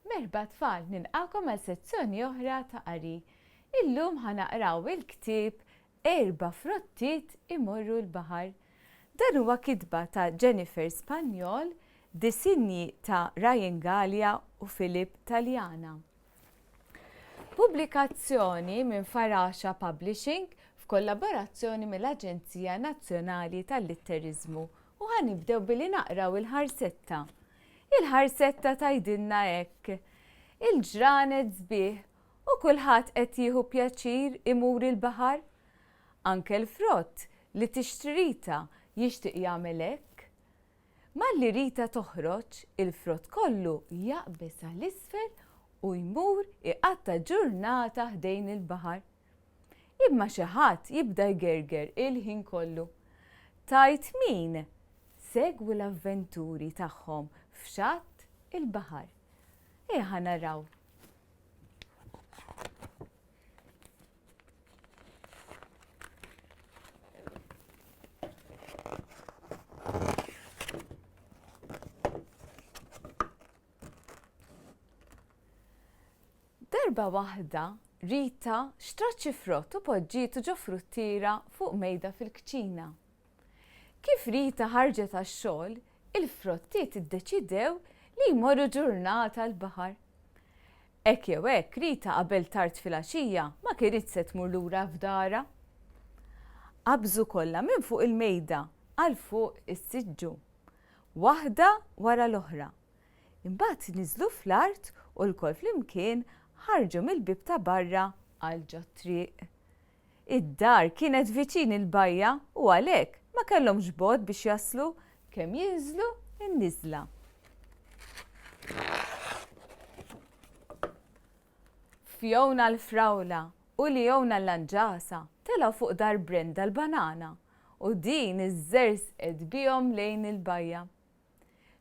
Merħba tfal, nilqakom għal sezzjoni oħra ta' qari. Illum ħa naqraw il-ktieb Erba' frottiet imorru l-baħar. Dan huwa kitba ta' Jennifer Spagnol, disinji ta' Ryan Galea u Philip Taliana. Pubblikazzjoni minn Faraxa Publishing f'kollaborazzjoni mill-Aġenzija Nazzjonali tal-Litteriżmu u ħa nibdew billi naqraw il-ħarsetta. Il-ħarsetta tgħidilna hekk, Il-ġranet sbieħ u kulħadd qed jieħu pjaċir imur il-baħar. Anke l-frott li tixtri Rita jixtieq jagħmel hekk. Malli Rita toħroġ, il-frott kollu jaqbeż għal isfel u jmur iqatta' ġurnata ħdejn il-baħar. Imma xi ħadd jibda jgerger il-ħin kollu. Tgħid min? Segwu l-avventuri tagħhom f'xatt il-baħar. Ejja ħa naraw. Darba waħda, Rita xtrat xi frott u poġġietu ġo fruttiera fuq mejda fil-kċina. Kif Rita ħarġet għax-xogħol, il-frottiet iddeċidew li jmorru ġurnata l-baħar. Hekk jew hekk, Rita qabel tard filgħaxija ma kinitx se tmur lura f'darha. Qabżu kollha minn fuq il-mejda għal fuq is-siġġu, waħda wara l-oħra. Imbagħad niżlu fl-art u lkoll flimkien ħarġu mill-bieb ta' barra għal ġot-triq. Id-dar kienet viċin il-bajja u għalhekk ma kellhomx bogħod biex jaslu kemm jinżlu n-niżla. Fiona l-frawla u Leona l-lanġasa telgħu fuq dar Brenda l-banana u din iżżerżqet bihom lejn il-bajja.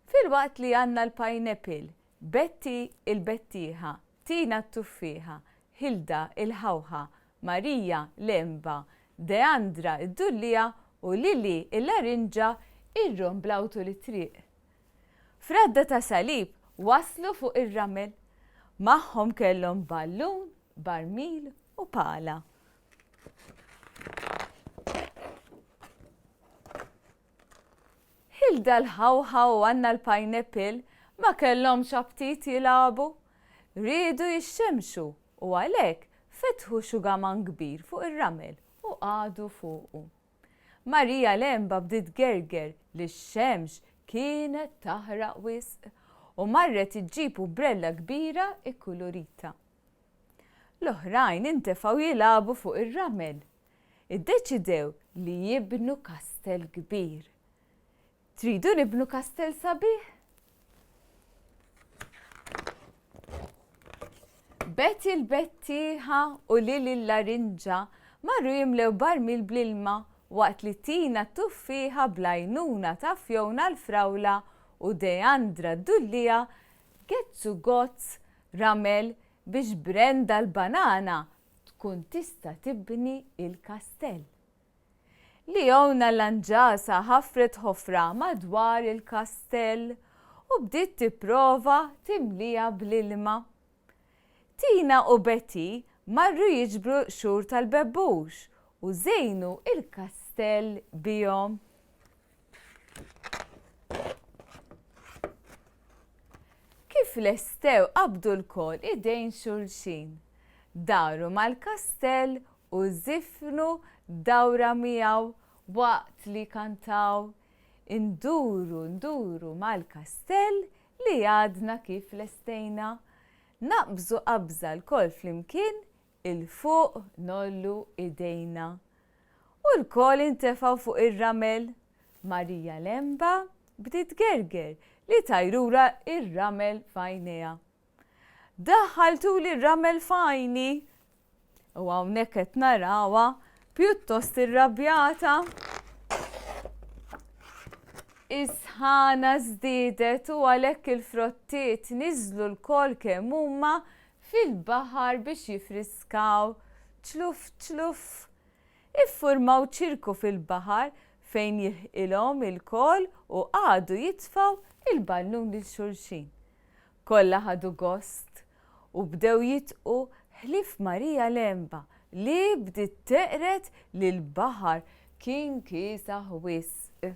Filwaqt li Anna l-pineapple, Betty il-bettieħa, Tina t-tuffieħa, Hilda il-ħawħa, Marija l-għenba, Deandra d-dulliegħa u Lily il-larinġa irromblaw tul it-triq. F'radda ta' salib waslu fuq ir-ramel. Magħhom kellhom ballun, barmil u pala. Hilda l-ħawħa u Anna l-pineapple ma kellhomx aptit jilagħbu. Riedu jixxemmxu u għalhekk fetħu xugaman kbir fuq ir-ramel u qagħdu fuqu. Marija l-għenba bdiet tgerger li x-xemx kienet taħraq wisq u marret iġġib umbrella kbira kkulurita. L-oħrajn intefgħu jilagħbu fuq ir-ramel. Iddeċidew li jibnu kastell kbir. Tridu nibnu kastell sabiħ? Betty l-bettieħa u Lily l-larinġa marru jimlew barmil bl-ilma waqt li Tina t-tuffieħa bl-għajnuna ta' Fiona l-frawla u Deandra d-dulliegħa gezzu gozz ramel biex Brenda l-banana tkun tista' tibni l-kastell. Leona l-lanġasa ħafret ħofra madwar il-kastell u bdiet tipprova timliha bl-ilma. Tina u Betty marru jiġbru l-qxur tal-bebbux u żejnu l-kastell bihom. Kif lestew qabdu lkoll idejn xulxin, daru mal-kastell u żifnu dawra miegħu waqt li kantaw, Induru nduru mal-kastell li għadna kif lestejna, naqbżu qabża lkoll flimkien 'il fuq ngħollu idejna. U lkoll intefgħu fuq ir-ramel. Marija l-għenba bdiet tgerger li tajrulha r-ramel f'għajnejha. Daħħaltuli r-ramel f'għajni! U hawnhekk qed narawha pjuttost irrabjata. Is-sħana żdiedet u għalhekk il-frottiet niżlu lkoll kemm huma fil-baħar biex jiffriskaw. Ċluff ċluff. Iffurmaw ċirku fil-baħar fejn jilħqilhom ilkoll u qagħdu jitfgħu il-ballun lil xulxin. Kollha ħadu gost u bdew jidqu ħlief Marija l-Għenba li bdiet teqred li l-baħar kien kiesaħ wisq.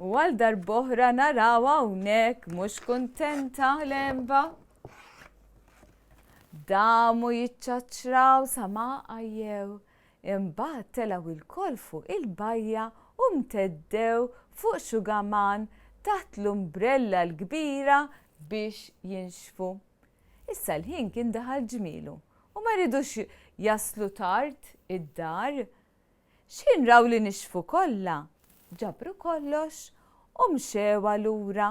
U għal darb'oħra narawha hawnhekk mhux kuntenta l-għenba. Damu jiċċaċċraw sa ma għajjew. Imbagħad telgħu lkoll fuq il-bajja u mteddew fuq xugaman taħt l-umbrella l-kbira biex jinxfu. Issa l-ħin kien daħal ġmielu u ma ridux jaslu tard id-dar. X'ħin raw li nixfu kollha, ġabru kollox u mxewha lura.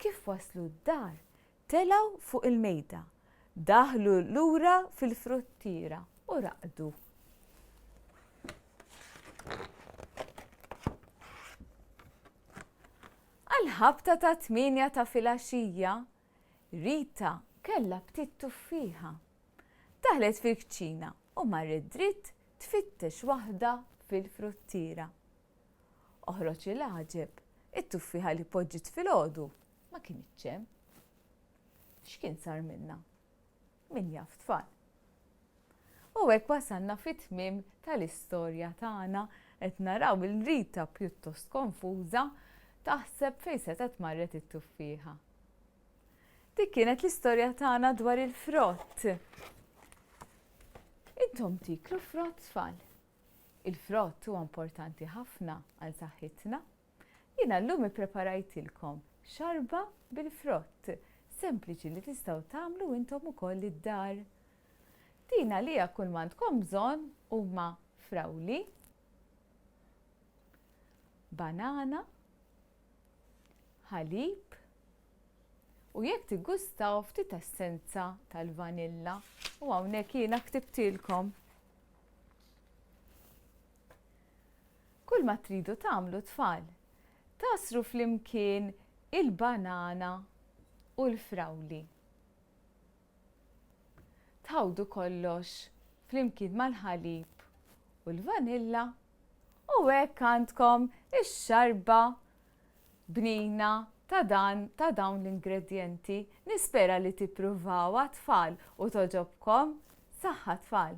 Kif waslu d-dar, telgħu fuq il-mejda, daħlu lura fil-fruttiera u raqdu. Għall-ħabta tat-tmienja ta' filgħaxija, Rita kellha btiet tuffieħa. Daħlet fil-kċina u marret dritt tfittex waħda fil-fruttiera. Oħroġ il-għaġeb, it-tuffieħa li poġġiet filgħodu ma kinitx hemm. X'kien sar minnha? Min jaf tfal. U hekk wasalna fit-tmiem tal-istorja tagħna qed naraw il Rita pjuttost konfuża taħseb fejn setgħet marret it-tuffieħa. Dik kienet l-istorja tagħna dwar il-frott. Intom tiklu frott tfal. Il-frott huwa importanti ħafna għal saħħitna. Jiena llum ippreparajtilkom xarba bil-frott sempliċi li tistgħu tagħmlu intom ukoll id-dar. Din għaliha kull m'għandkom bżonn huma frawli, banana, ħalib u jekk tiggustaw ftit essenza tal-vanilla u hawnhekk jiena ktibtilkom. Kull ma tridu tagħmlu tfal, tagħsru flimkien il-banana u l-frawli. Tħawdu kollox flimkien mal-ħalib u l-vanilla u hekk għandkom ix-xarba bnina ta' dan ta' dawn l-ingredjenti. Nispera li tippruvawha tfal u togħġobkom. Saħħa tfal!